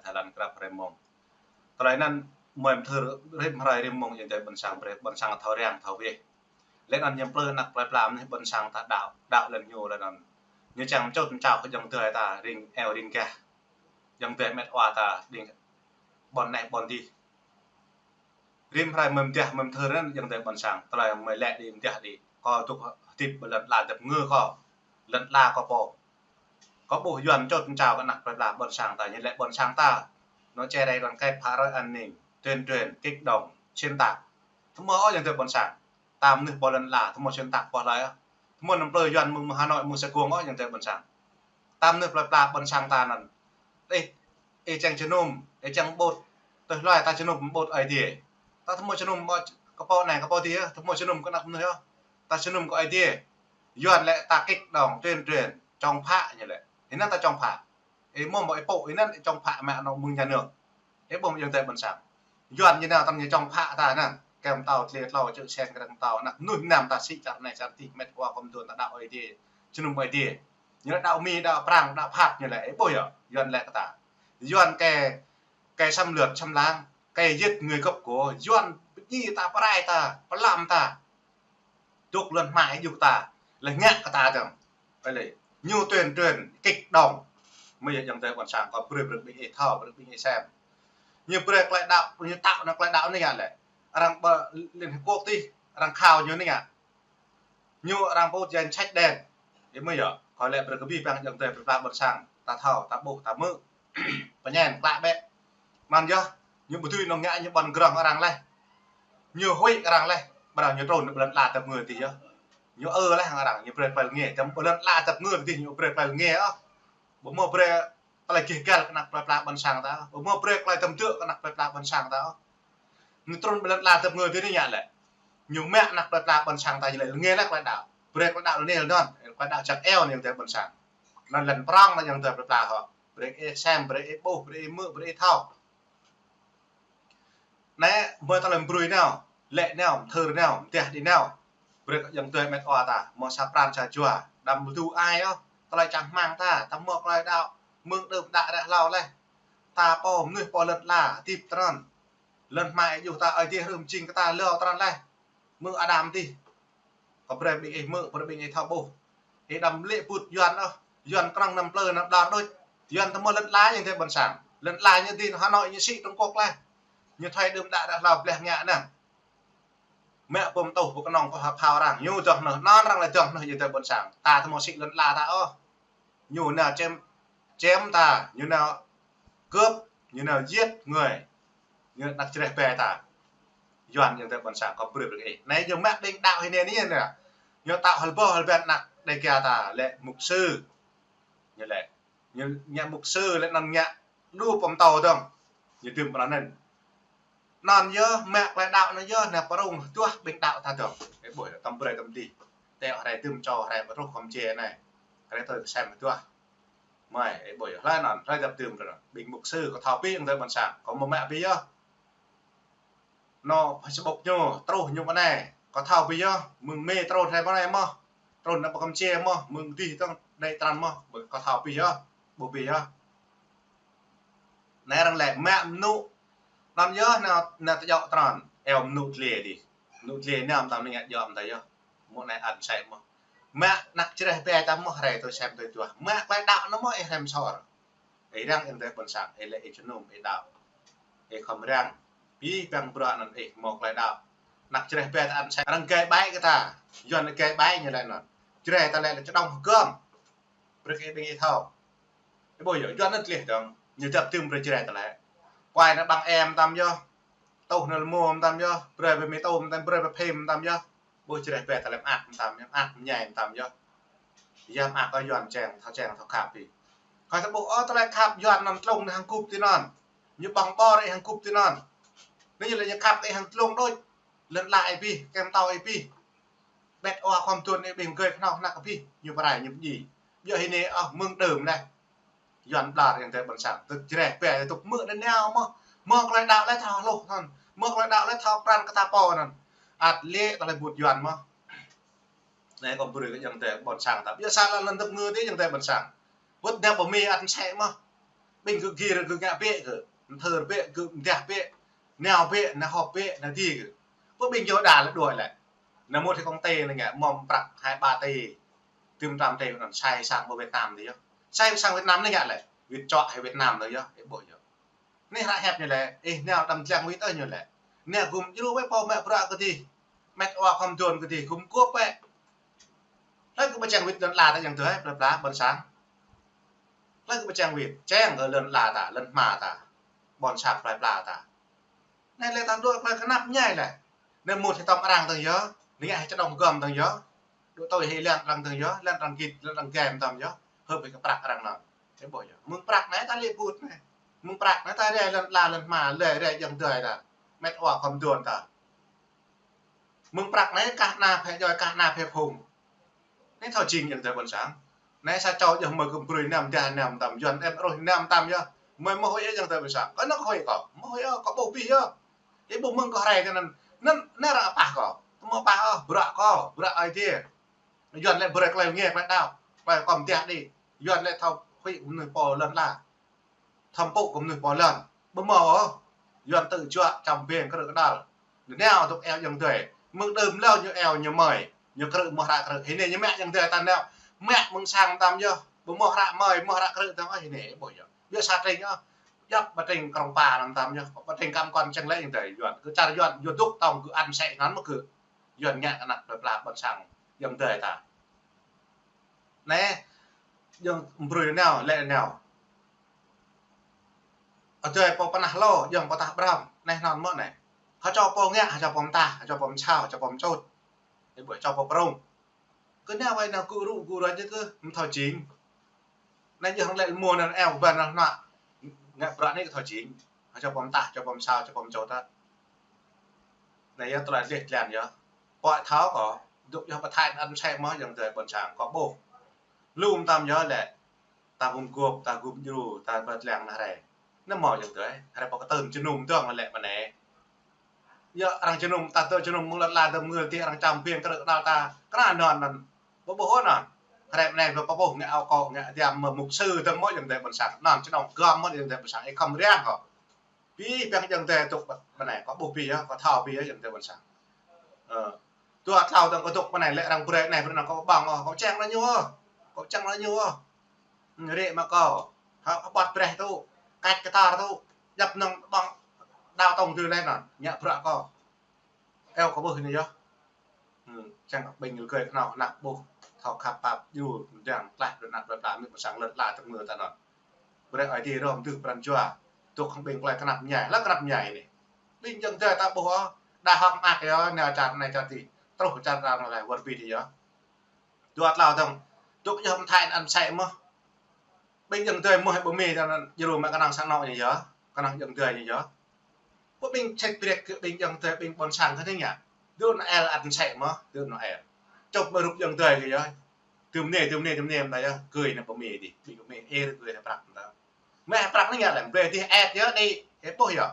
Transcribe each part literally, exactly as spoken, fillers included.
Thái Lan krăp hrơi mông. Tơlơi anŭn mơ̆ mơthưr rĭm hrơi rĭm mông ayŏng adơi ƀôn sang brơi, ƀôn sang thâo răng thâo weh. Lĕ anŭn ñu plư anăk plơi pla mơnuih ƀôn sang ta đaŏ, đaŏ lĕ ñu lĕ anŭn. Ñu čang mčŭt mčao kơ ayŏng adơi ta ring eo ring gah. Ayŏng adơi met wa ta ring ƀôn anai ƀôn adih. Rĭm hrơi mơ̆ mơdiah mơ̆ mơthưr anŭn ayŏng adơi ƀôn sang. Tơlơi mơ̆ lĕ đĭ mơdiah đĭ. Kâo dŏ hơdip ƀơi lŏn ala djŏp ngơ kâo. Lŏn ala kâo pô. Kâo ƀuh Yuan mčŭt mčao kơ anăk plơi pla ƀôn sang ta, ñu lĕ ƀôn sang ta. Ñu chia rẽ đoàn kết, phá rối an ninh, tuyên truyền, kích động, xuyên tạc. Tơma ôh ayŏng adơi ƀôn sang. Ta mơnuih pơ lŏn ala, tơma xuyên tạc pơ hlơi ôh. Tơma anăm plư Yuan mơ̆ng Hà Nội, mơ̆ng Sài Gòn ôh ayŏng adơi ƀôn sang. Ta mơnuih plơi pla ƀôn sang ta anŭn. Ih, ih čang jơnum, ih čang ƀut. Tơl hlơi ta jơnum ƀut Ơi Adai. Ta tơma jơnum kơ pô anai, kơ pô adih, tơma jơnum kơ anăk mơnuih ôh. Ta jơnum kơ Ơi Adai. Yuan lĕ ta kích động tuyên truyền, chống phá ñu lĕ. Hơnăn ta chống phá. Ih mơ̆ ƀu ih pô, hơnăn ih chống phá mă anŏ mơ̆ng nhà nước. Ih ƀuh ayŏng adơi ƀôn sang. Yuan ñu nao tăm ñu chống phá ta anŭn. Kem tao, tli tlâo, čư̆ sen, krăng tao, anăk mơnuih mơnam ta sĭ čar anai čar adih, met wa khŏm tuan ta đaŏ Ơi Adai. Jơnum Ơi Adai. Ñu lĕ đaŏ Mi, đaŏ Prăng, đaŏ Pháp ñu lĕ, ih ƀuh yơh, Yuan lĕ kơ ta. Yuan kơ, kơ xâm lược, xâm lăng, kơ giết người gốc của, Yuan pơdjai ta, pơrai ta, pơlăm ta. Dŏ lŏn hmai yŭ ta, lĕ ngă kơ ta dơ̆ng. Ƀơi lĕ, ñu tuyên truyền, kích động. Mơ̆ yơh ayŏng adơi ƀôn sang, kâo brơi brơi ƀing ih thâo, brơi ƀing ih sem. Ñu brơi tơlơi đaŏ, ñu tao anŭn tơlơi đaŏ anai ngă lĕ. Arăng ƀơi Liên Hiệp Quốc adih, arăng khao ñu anai ngă. Ñu arăng pô jing check đen. Ih mơ̆ yơh, kâo lĕ brơi kơ abih bang ayŏng adơi plơi pla ƀôn sang, ta thâo, ta ƀuh, ta hmư̆. Pơñen, klă bĕ. Anŭn yơh, ñu ƀu dưi nŏng ngă ñu ƀơ̆n grŏng arăng laih. Ñu huĭ arăng laih, ƀơi anŭn ñu trŭn ƀơi lŏn ala djŏp ngơ adih yơh. Ñu ơ laih hăng arăng, ñu brơi tơlơi rơngiă, tơm ƀơi lŏn ala djŏp ngơ adih ñu brơi tơlơi rơngiă ôh. Ƀu mơ̆ brơi tơlơi gêh găl kơ anăk plơi pla ƀôn sang ta ôh. Ƀu mơ̆ brơi tơlơi tơm dơ̆ kơ anăk plơi pla ƀôn sang ta ôh. Ñu trŭn ƀơi lŏn ala djŏp ngơ adih ñu ngă lĕ. Ñu mă anăk plơi pla ƀôn sang ta ñu lĕ rơngiă laih tơlơi đaŏ. Brơi tơlơi đaŏ lĕ anŭn, tơlơi đaŏ jăk eo anŭn ayŏng adơi ƀôn sang. Anŭn lŏn prŏng anŭn ayŏng adơi plơi pla hŏ. Brơi ih sem, brơi ih ƀuh, brơi ih hmư̆, brơi ih thâo. Anai, mơ̆ tơlơi brơi nao, lĕ nao, mơthưr nao, mơdiah đĭ nao. Brơi kơ ayŏng adơi met wa ta, mơ̆ sa pran sa jua, đăm ƀu djơ̆ ai ôh, tơlơi čang rơmang ta, ta mơ̆ tơlơi đaŏ, mơ̆ng đưm đă ră hlâo laih. Ta pô mơnuih pơ lŏn ala, hơdip tơnăn. Lŏn hmai yŭ ta Ơi Adai hrŏm jing kơ ta hlâo tơnăn laih. Mơ̆ng Adam adih. Kâo brơi ƀing ih hmư̆, brơi ƀing ih thâo ƀuh. Ih đăm lĕ pŭt Yuan ôh. Yuan krŏng anăm plư anăm đar đôč. Yuan tơma lŏn ala ayŏng adơi ƀôn sang. Lŏn ala ñu adih Hà Nội ñu sĭ Trung Quốc laih. Ñu thuê đưm đă ră hlâo blah ngă anŭn. Mă pơm tuh pơkơnơ̆ng kơ hăp hao arăng. Ñu dŏ anŭn, anŭn arăng lĕ dŏ anŭn ayŏng adơi ƀôn sang. Ta tơma sĭ lŏn ala ta ôh. Ñu nao čem, čem ta, ñu nao cướp, ñu nao giết người, ñu anăk čơreh ƀe ta. Yuan ayŏng adơi ƀôn sang kâo brơi brơi ih. Anai ñu mă ƀing đaŏ hơnai anai nă. Ñu tao hơl ƀôh hơl ƀen anăk Đêga ta lĕ mục sư. Ñu lĕ. Ñu ngă mục sư lĕ anŭn ngă lu pơm tâo dơ̆ng. Ñu dưm pơ anŭn. Anŭn yơh, mă tơlơi đaŏ anŭn yơh, nao pơrŭng hơduah ƀing đaŏ ta dơ̆ng. Ih ƀuh yơh, tơm brơi tơm adih. Tơl hrơi dưm čô, hrơi pơtruh kơ mơjê anai. Hrơi tui kơ sem hơduah. Mơi, ih ƀuh yơh, hlơi anŭn, hlơi djăp dưm ră anŭn. Ƀing mục sư kâo thâo abih ayŏng adơi ƀôn sang. Kâo mơ̆ mă abih yơh. Anŏ Facebook ñu, truh ñu pơ anai. Kâo thâo abih yơh, mơ̆ng Mi trŭn hrơi pơ anai mơ̆n. Trŭn nao pơ Kampuchia mơ̆n, mơ̆ng adih dơ̆ng, đĕ tran mơ̆n. Kâo thâo abih yơh, ƀuh abih yơh. Anai arăng lĕ mă mơnŭ. Anŭn yơh nao, nao tơjŏ tran. Eo mơnŭ tơlơi adih. Mơnŭ tơlơi nao mơtam anai ngă djŏ mơtam yơh. Mơ̆ anai ăt sĕ mơ̆n. Mă anăk čơreh ƀe ta mơ̆n hrơi tui sem tui hơduah. Mă tơlơi đaŏ anŭn mơ̆n ih hrăm sor. Ih arăng ayŏng adơi ƀôn sang, ih lĕ ih jơnum, ih đaŏ. Ih khŏm arăng. Abih bang bruă anŭn ih mơ̆ tơlơi đaŏ. Anăk čơreh ƀe ta ăt sĕ. Arăng gai ƀai kơ ta. Yuan gai ƀai ñu lĕ anŭn. Čơreh ta lĕ lĕ čơđŏng hơgŏm. Brơi kơ ƀing ih thâo. Ih ƀuh yơh, Yuan anŭn tơlơi dơ̆ng. Ñu djăp dưm brơi čơreh ta lĕ. Kuai nao ƀăng e mơtam yơh. Tuh nao lơmô mơtam yơh. Brơi ƀơi Mi tŭ mơtam, brơi ƀơi phim mơtam yơh. Ƀuh čơreh ƀe ta lĕ mơak mơtam yơh, mơak mơñai mơtam yơh. Yơh mơak kơ Yuan čeng, thâo čeng, thâo khăp ih. Kâo ta ƀuh, ơ, tơlơi khăp Yuan anŭn tlung nao hăng gŭp tui anŭn. Ñu ƀơ̆ng ƀơr ih hăng gŭp tui anŭn. Anai ñu lĕ ñu khăp ih hăng tlung đôč. Lŏn ala ih abih, kem tâo ih abih. Ƀĕt wa khŏm tuan ih ƀing gơi kơnơ̆ng anăk abih. Ñu pơrai, ñu pơdjai. Yơh hơnai ôh mơ̆ng đưm anai. Yuan ƀlŏr ayŏng adơi ƀôn sang. Tơl čơreh ƀe tŭk mơ̆ anai nao mơ̆n. Mơ̆ tơlơi đaŏ lĕ thâo hluh anŭn. Mơ̆ tơlơi đaŏ lĕ thâo pran kơ ta pô anŭn. Ăt lĕ tơlơi ƀut Yuan mơ̆n. Anai kâo brơi kơ ayŏng adơi ƀôn sang ta. Biă sa lŏn djŏp ngơ adih ayŏng adơi ƀôn sang. Ƀut djŏp pơ Mi ăt sĕ mơ̆n. Ƀing gơ̆ gir gơ̆ ngă bĕ gơ̆, mthơr bĕ gơ̆, mdah bĕ, nao bĕ, nao họp bĕ, nao dih gơ̆. Pơ ƀing yơh đa lĕ đuaĭ lĕ. Nao mŭt hĭ công ty nao ngă mơ̆ng prăk hai ba tỉ, tơm trăm tỉ anŭn sai sang pơ Việt Nam tơ yơh. Sai sang Việt Nam nao ngă lĕ. Việt trọ hĭ Việt Nam tơ yơh, ih ƀuh yơh. Neh hră hiăp ñu lĕ, ih nao đăm dlăng wĭt ôh ñu lĕ. Nao gum djru wĕ pô mă bruă kơ dih. Mĕt wa khŏm dŏn kơ dih, gum kup wĕ. Hlơi kơ pơčeng wĭt lŏn ala ta yang tơ hĕ, plơi pla, ƀôn sang. Hlơi kơ pơčeng wĭt, čeng kơ lŏn ala ta, lŏn hma ta, ƀôn sang plơi pla ta. Neh lĕ ta dŏ plơi kơnăp ñai lĕ. Neh mŭt hĭ tŏng arăng tơng yơh, neh ngă hĭ čơđong gom tơng yơh. Dŏ tui hĭ lŏn arăng tơng yơh, lŏn arăng git, lŏn arăng gem tơng yơh. Hơp hĭ kơ prăk arăng anŭn. Ih ƀuh yơh. Mơ̆ng prăk neh ta lĕ put neh. Mơ̆ng prăk neh ta rai lŏn ala lŏn hma, rai rai yang tơi ta. Mĕt wa khŏm dŏn ta. Mơ̆ng prăk neh kah na phe joi, kah na phe phung. Neh thâo jing yang tơi ƀôn sang. Neh sa čô yơh mơ̆ kơ brơi năm dah năm tam, Yuan ĕp rôh năm tam yơh. Mơi mơ̆ hơi yang tơi ƀôn sang. Kơ nŏk hơi kâo, mơ̆ hơi ôh, kâo ƀuh bih yơh. Ih ƀuh mơ̆ng kâo rai tơ anŭn. Anŭn, anŭn arăng apah kâo. Tơ mơ̆ apah ôh, bruă kâo, bruă Aê Diê. Yuan lĕ brơi klei nge klei đaŏ, klei kơm dah đĭ. Yuan lĕ thâo huĭ mơnuih pô lŏn ala. Thâo pŭ kơ mơnuih pô lŏn. Ƀu mơ̆ ôh. Yuan tŭ juă čăm beng krư̆ kơdăl. Nao dŏ eo yang tơi. Mơ̆ng đưm lâo ñu eo ñu mơi. Ñu krư̆ mơ̆ hră krư̆. Hĭ neh ñu mă yang tơi ta nao. Mă mơ̆ng sang tam yơh. Ƀu mơ̆ hră mơi, mơ̆ hră krư̆ tam ôh hĭ neh, ih ƀuh yơh. Biă sa tring yơh. Djŏp ƀă tring Krông Pa anŭn tam yơh. Ƀă tring Kam Kon čeng lĕ yang tơi Yuan. Kơ čar Yuan, Yuan dŏ tŏng kơ ăn sĕ anŭn mơ̆ kơ. Yuan ngă kơ anăp plơi pla ƀôn sang yang tơi ta. Neh, jơ̆ng brơi nao, lĕ nao. Adơi pô pơnah lô, jơ̆ng pô tah ƀrăm, neh anŭn mơ̆ neh. Hă čô pô ngă, hă čô pô mơtah, hă čô pô mơčhao, hă čô pô mơčut. Ih ƀuh čô pô prung. Kơ nao wai nao gŭ rŭ gŭ rơč kơ, mơ̆ thâo jing. Neh jơ̆ng lĕ mơ̆ nao eo ƀan nao nao. Ngă bruă neh kơ thâo jing. Hă čô pô mơtah, čô pô mơčhao, čô pô mơčut ta. Neh yơh tơlơi dleh dlan yơh. Pô thâo kâo, dŏ yơh pơthai ăn sĕ mơ̆ yang tơi ƀôn sang, kâo ƀuh. Lu mơtam yơh lĕ, ta gum gŏp, ta gum djru, ta ƀơ̆t lăng neh rai. Neh mơ̆ yang tơi, rai pô kơtơ̆n jơnum dơ̆ng lĕ mơ̆ neh. Yơh arăng jơnum, ta tơ jơnum mơ̆ng lŏn ala tơ mơ̆ tih arăng čăm beng krư̆ kơdăl ta, kơnă anŭn anŭn. Ƀu ƀuh anŭn. Rai mơ̆ neh ƀu ƀuh ngă ao kâo, ngă adiam mơ̆ mục sư tơ̆ng mơ̆ yang tơi ƀôn sang. Anŭn čơđong gom mơ̆ yang tơi ƀôn sang, ih khŏm răng kâo. Bih bang yang tơi dŏ ƀơi anai, kâo ƀuh bih yơh, kâo thâo bih yơh yang tơi ƀôn sang. Ơ. Dua tlâo dơ̆ng kâo dŏ ƀơi anai lĕ arăng brơi anai brơi anŭn kâo ƀu ƀơ̆ng ôh, kâo čang anŭn ñu ôh. Kâo čang anŭn ñu ôh. Rĕ mă kâo. Hă, hơbŏt brơi tŭ. Kač kơtar tŭ. Djăp anŭn ƀơ̆ng đao tŏng tui lĕ anŭn. Ngă bruă kâo. Eo kâo ƀuh anai yơh. Hm, čang ƀing rơgơi kơnâo kơnăk ƀuh. Thâo khăp pap djru dang tlaih brơi anăp brơi pla mơ̆ ƀôn sang lŏn ala tơ̆ng mơ̆ ta anŭn. Brơi Aê Diê rŏm tưh pran jua. Dŏ hăng ƀing klei kơnăp mơñai, lă kơnăp mơñai anai. Ƀing yang tơi ta ƀuh ôh, đa hŏk mơak yơh, nao čar anai čar adih. Truh čar arăng lĕ wơr bĭt yơh. Dua tlâo dơ̆ng, dŏ yơh pơthai ăn sĕ mơ̆. Ƀing yang tơi mơ̆ hĕ ƀu mĭn ta anŭn, djru mă kơnơ̆ng sang anŏ ñu yơh, kơnơ̆ng yang tơi ñu yơh. Pô ƀing čĕt brek kơ ƀing yang tơi, ƀing ƀôn sang kơ anai ngă. Dŏ Noel ăn sĕ mơ̆, dŏ Noel. Čŏp mă rup yang tơi kơ yơh. Tơm neh, tơm neh, tơm neh mơ̆ ta yơh, gơ̆ anai ƀu mĭn dih, ƀing ƀu mĭn, ih gơ̆ anai prăk mơ̆ ta. Mơ̆ prăk anai ngă lĕ, brơi dih ĕp yơh đĭ, ih ƀuh yơh.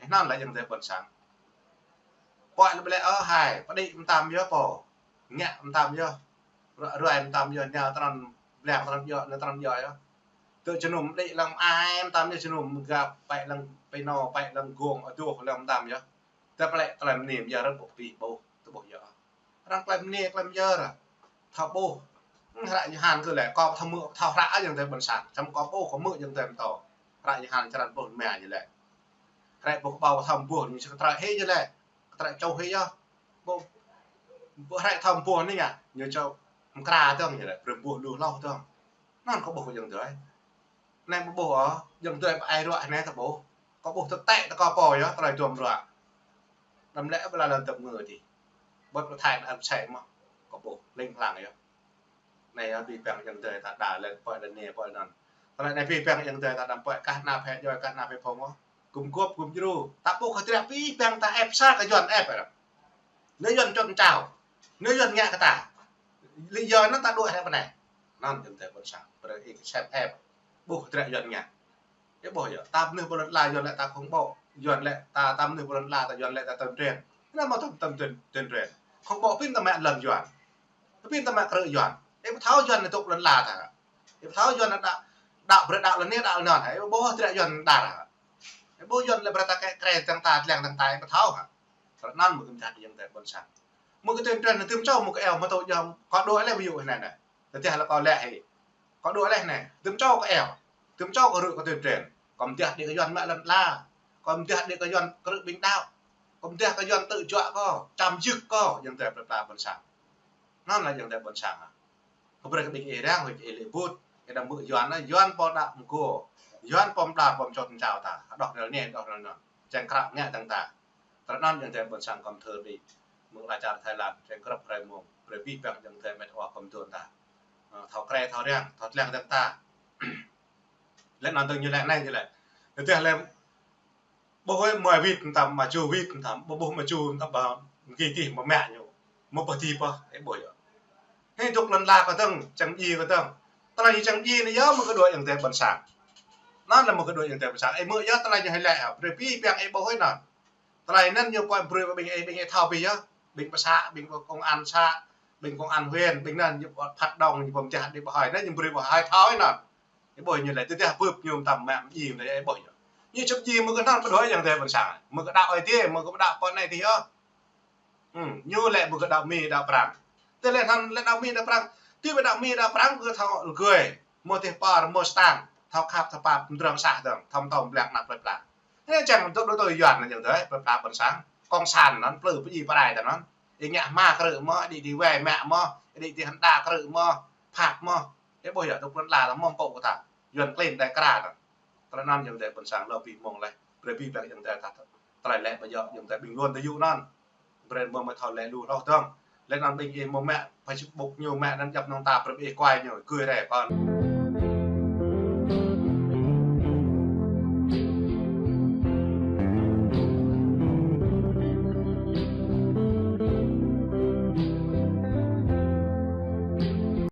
Ih anŭn lĕ yang tơi ƀôn sang. Pô lĕ ƀlĕ ơ hai, pơđĭ mơtam yơh pô. Ngă mơtam yơh. Ruai mơtam yơh, nao tơnăn blang tơnăn djŏ, nao tơnăn djŏ yơh. Tơ jơnum đĭ lăng ai mơtam yơh, jơnum gap, pĕ lăng pêno, pĕ lăng gông, adoh lăng mơtam yơh. Tơpă lĕ tơlơi mơnĭ yơh rơ̆ ƀuh bih ƀuh, tơƀuh yơh. Arăng klei mơnĭ, klei mơyơr. Thâo ƀuh. Hră Yôhan kơ lĕ, kâo thâo hmư̆, thâo hră yang tơi ƀôn sang. Samơ̆ kâo ƀuh, kâo hmư̆ yang tơi pơtô. Hră Yôhan črăn pluh rơma ñu lĕ. Hră ƀuh kơ ƀâo thâo ƀuh, ñu či kơtrơi hĭ ñu lĕ. Kơtrơi čuh hĭ yơh. Ƀuh, ƀuh hră thâo ƀuh anai ngă, ñu čuh mơkra dơ̆ng ñu lĕ, brơi ƀuh lu hloh dơ̆ng. Anŭn kâo ƀuh yang tơi. Anai ƀu ƀuh ôh, yang tơi pơ ai ruă anai ta ƀuh. Kâo ƀuh tơtĕ tơ kâo pô yơh, tơlơi duăm ruă. Đăm lĕ ƀơi lŏn tơ̆ng mơ̆ dih. Ƀuh pơthai ăn sĕ mơ̆. Kâo ƀuh, ling lang yơh. Anai yơh, bih bang yang tơi ta đa lĕ pơi lĕ neh pơi anŭn. Tơlơi anai bih bang yang tơi ta đăm pơi kah anăp hĕ djơ̆, kah anăp hĕ phung ôh. Gum gŏp, gum djru. Ta ƀuh kơ dră bih bang ta ĕp sa kơ Yuan ĕp ră. Neh Yuan čŏt čao. Neh Yuan ngă kơ ta. Lý do anŭn ta dŏ hĕ pơ anai. Anŭn yang tơi ƀôn sang. Brơi ih kơsem ĕp. Ƀuh dră Yuan ngă. Ih ƀuh yơh, ta mơnuih pơ lŏn ala Yuan lĕ ta khŏm ƀuh, Yuan lĕ ta, ta mơnuih pơ lŏn ala ta Yuan lĕ ta tơm tren. Anai mơ̆ tơm, tơm tren, tren tren. Khŏm ƀuh pin ta mă lŏn Yuan. Pin ta mă krư̆ Yuan. Ih ƀu thâo Yuan anai dŏ lŏn ala ta. Ih ƀu thâo Yuan anai đa, Đaŏ brơi đaŏ lŏn anai, đaŏ lŏn anŭn hă. Ƀu ƀuh triă Yuan đar hă. Ƀu Yuan lĕ brơi ta kĕ krĕ tơ̆ng ta, tlăng tơ̆ng ta, ƀu thâo hă. Tơlơi anŭn mơ̆ kơ mơdah ayŏng adơi ƀôn sang. Mơ̆ kơ tuyên truyền anai tơm čô mơ̆ kơ eo, mơ̆ tŭ jơm, kâo đuaĭ lĕ ƀu yua anai anai. Tơdah lĕ kâo lĕ hĭ. Kâo đuaĭ lĕ anai. Tơm čô kơ eo. Tơm čô kơ rŭ kơ tuyên truyền. Kâo mơdah đĭ kơ Yuan mă lŏn ala. Kâo mơdah đĭ kơ Yuan krư̆ ƀing đaŏ. Kâo mơdah kơ Yuan tơjuă kâo, čăm jưk kâo, ayŏng adơi plơi pla ƀôn sang. Anŭn lĕ ayŏng adơi ƀôn sang. Kơ brơi kơ ƀing ih răng, ƀing ih lĕ ƀut, kơ đăm ƀu Yuan, Yuan pô đaŏ mơgô, Yuan pô mđar pô mčot mčao ta, hơđoh rel anai, hơđoh rel anŭn, čang krăp ngă tơ̆ng ta. Tơlơi anŭn ayŏng adơi ƀôn sang kâo thơ ƀing mơ̆ng ala čar Thái Lan, čang krăp hrơi mông, brơi abih bang ayŏng adơi met wa kâo tuan ta. Ơ, thâo krĕ, thâo răng, thâo tlăng tơ̆ng ta. Lĕ anŭn tơ̆ng ñu lĕ anai ñu lĕ. Tơdah lĕ ƀu huĭ mơai wĭt mơtam, mơču wĭt mơtam, ƀu ƀuh mơču mơtam ƀă, mơgi tih mơmă ñu. Mơ̆ pơtih pơh, ih ƀuh yơh. Hĭ dŏ lŏn ala kơ tơ̆ng, čang djai kơ tơ̆ng. Tơlơi ñu čang djai anai yơh mơ̆ kơ đuaĭ ayŏng adơi ƀôn sang. Anŭn lĕ mơ̆ kơ đuaĭ ayŏng adơi ƀôn sang. Ih hmư̆ yơh tơlơi ñu hơlĕ hă, brơi abih bang ih ƀuh hĭ anŭn. Tơlơi anŭn ñu pơai brơi ƀing ih, ƀing ih thâo abih yơh. Ƀing pơ să, ƀing pơ công an să, ƀing công an huyện, ƀing anŭn ñu pơai phat dong, ñu pơmơdah đĭ ƀu hơi, anŭn ñu brơi ƀu hơi thâo anŭn. Ih ƀuh ñu lĕ, tơdah bưp ñu mơtam mă mơdjai anai, ih ƀuh ñu. Ñu čang djai mơ̆ kơ anŭn ƀu đuaĭ ayŏng adơi ƀôn sang. Mơ̆ kơ đaŏ ơi tih, mơ̆ kơ đaŏ pơ anai tih yơh. Hm, ñu lĕ mơ̆ kơ đaŏ Mi đaŏ Prăng. Tơlơi anŭn lĕ đaŏ Mi đaŏ Prăng. Tui ƀu đaŏ Mi đaŏ Prăng kơ thâo lgơi. Mơ̆ tih pơ rơmô stang. Thâo khăp thâo pap mdrŏng sah dơ̆ng. Thâo mtâo mblek anăp plơi pla. Anai čang dŏ đôč tui Yuan anŭn ayŏng adơi, plơi pla ƀôn sang. Cộng sản anŭn, plư pơdjai pơrai ta anŭn. Ih ngă hma krư̆ mơ̆, đĭ đĭ wai mă mơ̆, đĭ đĭ hơnda krư̆ mơ̆, phat mơ̆. Ih ƀuh yơh, dŏ lŏn ala ta mơ̆ pô kơ ta. Yuan klin đai kra ta. Tơlơi anŭn ayŏng adơi ƀôn sang lơ abih mông lĕ. Brơi abih bang ayŏng adơi ta. Tơlơi lĕ ƀu djơ̆ ayŏng adơi ƀing luôn ta yŭ anŭn. Brơi mơ̆ mơ̆ thâo lĕ lu hloh dơ̆ng. Lĕ anŭn ƀing ih mơ̆ mă Facebook ñu mă anŭn djăp nong ta brơi ih kuai ñu, gui rai pơn.